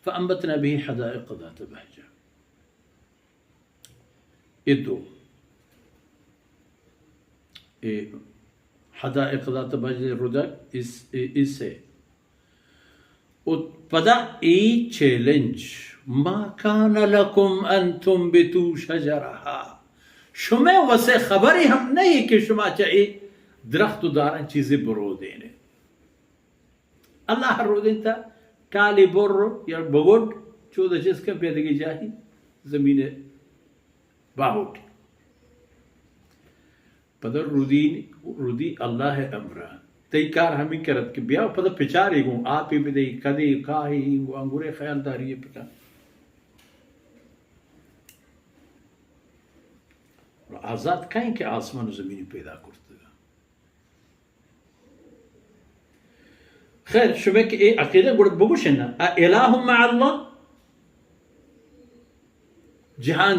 فأنبتنا به حدائق ذات بهجة. اے دو، اے حدائق ذات بهجة ردک اس، اے، اسے. و پدا اے چیلنج، ما کان لکم ان تنبتوا شجرها، شمئے وسے خبرے ہم نہ کہ شما چہ اے درخت و داراں چیزے برودینے. اللہ رودینتا ٹالے بر یا بگڈ، چود چست کن، بیا دگہ جاہی زمین باہوٹ. پدا رودی، رودی اللہ امرا. تئی کار ہمیں کرت کہ بیا پدا پچارے گوں، آپے بدئی، کدے، کاہے، انگو انگورے خیال داری پکا. آزاد کہیں کہ آسمان و زمین پیدا کرتگا. خیر، شمے کہ اے عقیدہ گڑا بگوشن نا، اَإِلَٰهٌ مَّعَ اللَّهِ؟ جہان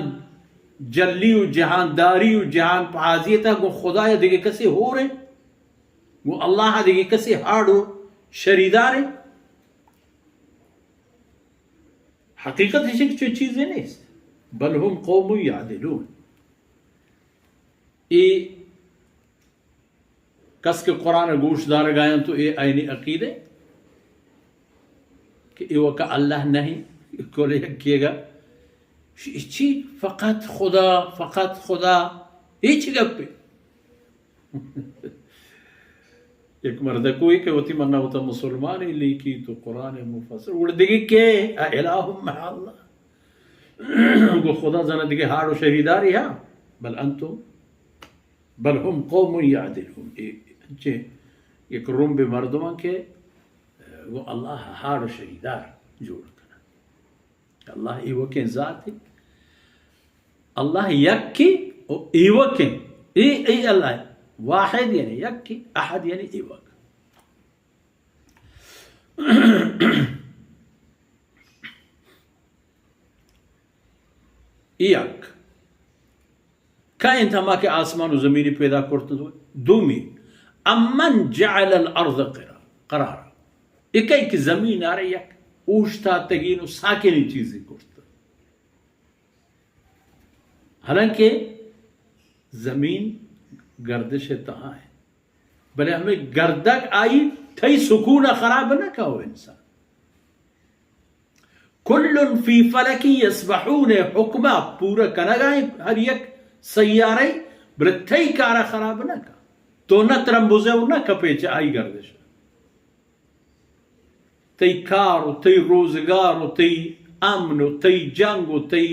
جلی و جہان داری و جہان پہازیتا گوں خدایا دگہ کسے ہوریں؟ گوں اللہ دگہ کسے ہاڑ و شریداریں؟ حقیقت ایش کہ چو چیزے نیست. بل هم قوم يعدلون. اے کس کہ قرآن گوش دارگایاں تو اے آئینی عقیدے کہ ایوکا اللہ نہیں، کل یکیگا. چی، فقط خدا، فقط خدا، ہیچ گپے. یک مردکوئی کہ وتی منا وتا مسلمانی لیکی تو قرآن مفسر، گڑا دگہ کے؟ اَإِلَٰهٌ مَّعَ اللَّهِ؟ گو خدا زانہ دگہ ہاڑ و شریداری ہا؟ بل انتم بل هم قوم يعدلون. اے انچیں یک رمبے مردماں کہ گوں اللہ ہاڑ و شریدار جوڑ کنن. اللہ ایوکیں ذاتے، اللہ یکے و ایوکیں. اے، اے اللہ واحد یعنی یکے، احد یعنی ایوک. یک. کئے انت ہما کہ آسمان و زمینی پیدا کرت؟ دومی، أَمَّنْ جَعَلَ الْأَرْضَ قَرَارًا، قَرَارًا. اے کئے کہ زمین آرا یک اوشتاتگین و ساکنی چیزی کرت. حالانکہ زمین گردش تہا ہے، بلے ہمیں گردگ آئی تئی سکون خراب نہ کا او انسان. كُلٌّ فِي فَلَكٍ يَسْبَحُونَ، حکمہ پورا کنگا ہیں ہر یک سیارے، بلے تئی کارا خراب نہ کا. تو نہ ترمبزے و نہ کپے چہ آئی گردش. تئی کار و تئی روزگار و تئی امن و تئی جنگ و تئی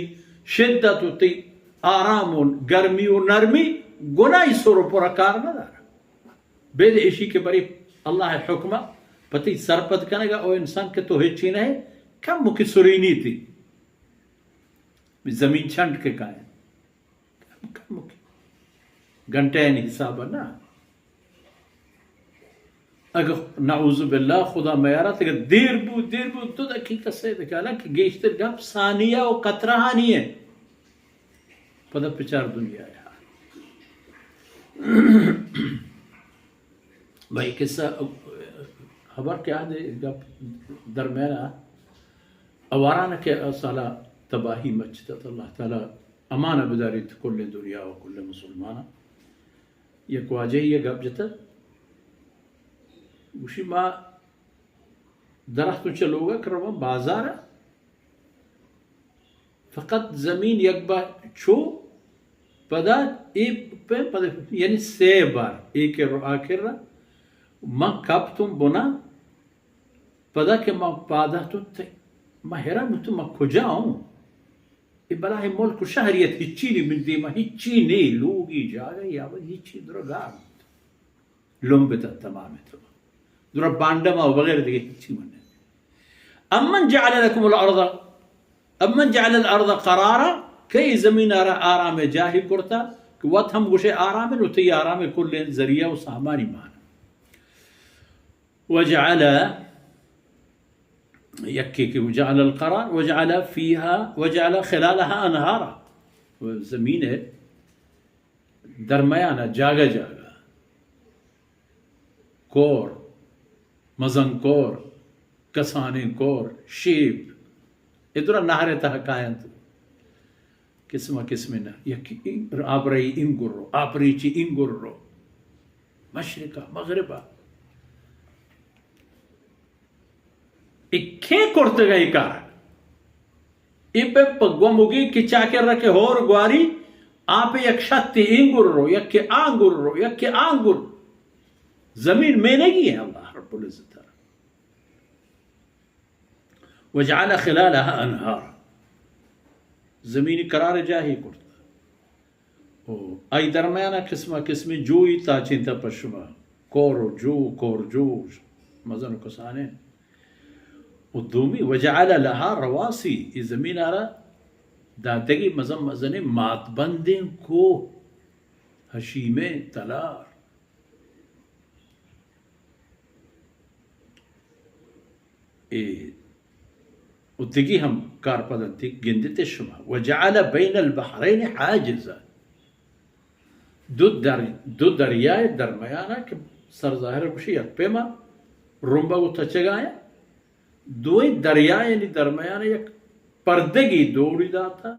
شدت و تئی آرام و گرمی و نرمی گناہی سر و پرا کار نہ دارا. بید ایشی کہ بری اللہ حکمہ پہ تئی سرپد کنگا او انسان کہ تو ہچی نہ ہے، کم کہ سرینی تی زمین چنڈ کے کائیں. کم، کم کہ گھنٹہ یعنی حساب نہ. اگر نعوذ باللہ خدا میارت، اگر دیر بو، دیر بو، دو دقیقہ، سے دقیقہ، حالانکہ گیشتر گپ ثانیہ و قطرہ ہانی ہے. پدا پچار دنیا ہے. بھائی قصہ، خبر کیا دے گپ درمیان آ، اواران کہ سالا تباہی مچتت، اللہ تعالی امان بداریت کل دنیا و کل مسلمان. یک واجہ یہ گپ جتت، گوشی ما درخت چہ لوگا کہ رواں بازارا، فقط زمین یک بار چو، پدا اے پہ، پدا یعنی سے بار، اے کہ رو آخر را من کپتوں بنا، پدا کہ من پادا تو تے، من حیران بوتوں من کجا ہوں؟ اے بلاہیں ملک و شہریت ہچی نی، من دیما ہچی نی، لوگی جاگہ یا ہچی درا گار بوت. لمب اتنت تمام تمام. درا بانڈما و بغیر دگہ ہچی من نہ. أَمَّنْ جَعَلَ لَكُمُ الْأَرْضَ، أَمَّنْ جَعَلَ الْأَرْضَ قَرَارًا، کئی زمین آرا آرام جاہی کرتا کہ وت ہم گوشے آرام نو تئی آرام کلیں ذریعہ و سامان مان. وجعل، یکے کہ وجعل القرار، وجعل فيها، وجعل خلالها أنهارا، و زمین درمیان ء جاگہ جاگہ کور، مزن کور، کسانیں کور، شیپ، اے درا نہر ءِ تہا کاینت، قسم قسم نہر، یکے آبرئی انگر رو، آبریچی انگر رو، مشرق ءَ، مغرب ءَ۔ اے کئے کرتگ اے کار؟ اے پہ، پہ گومگی کہ چاکر کہ ہور گواری، آپ یک شتے انگر رو، یک آنگر رو، یک آنگر۔ زمین مینگی ہے اللہ رب العزت ءَ۔ وجعل خلالها انہار، زمین قرار جاہی کرت۔ او آئی درمیان ءَ قسم قسم جوئی تاچینت پہ شما، کور و جو، کور جو، مزن و کسانیں۔ و دومی وجعل لها رواسی، اے زمین ءَ را داتگی مزن مزنیں ماتبندیں کوہ، ہشیمیں تلار۔ اے و دگی ہم کارپد انت، گندیت شما۔ وجعل بین البحرین حاجزا، دو در، دو دریائے درمیانا کہ سر ظاہر گوشی یک پیما رمبگ و تچگایا، دوئیں دریایانی درمیانا یک پردگی دوری داتا۔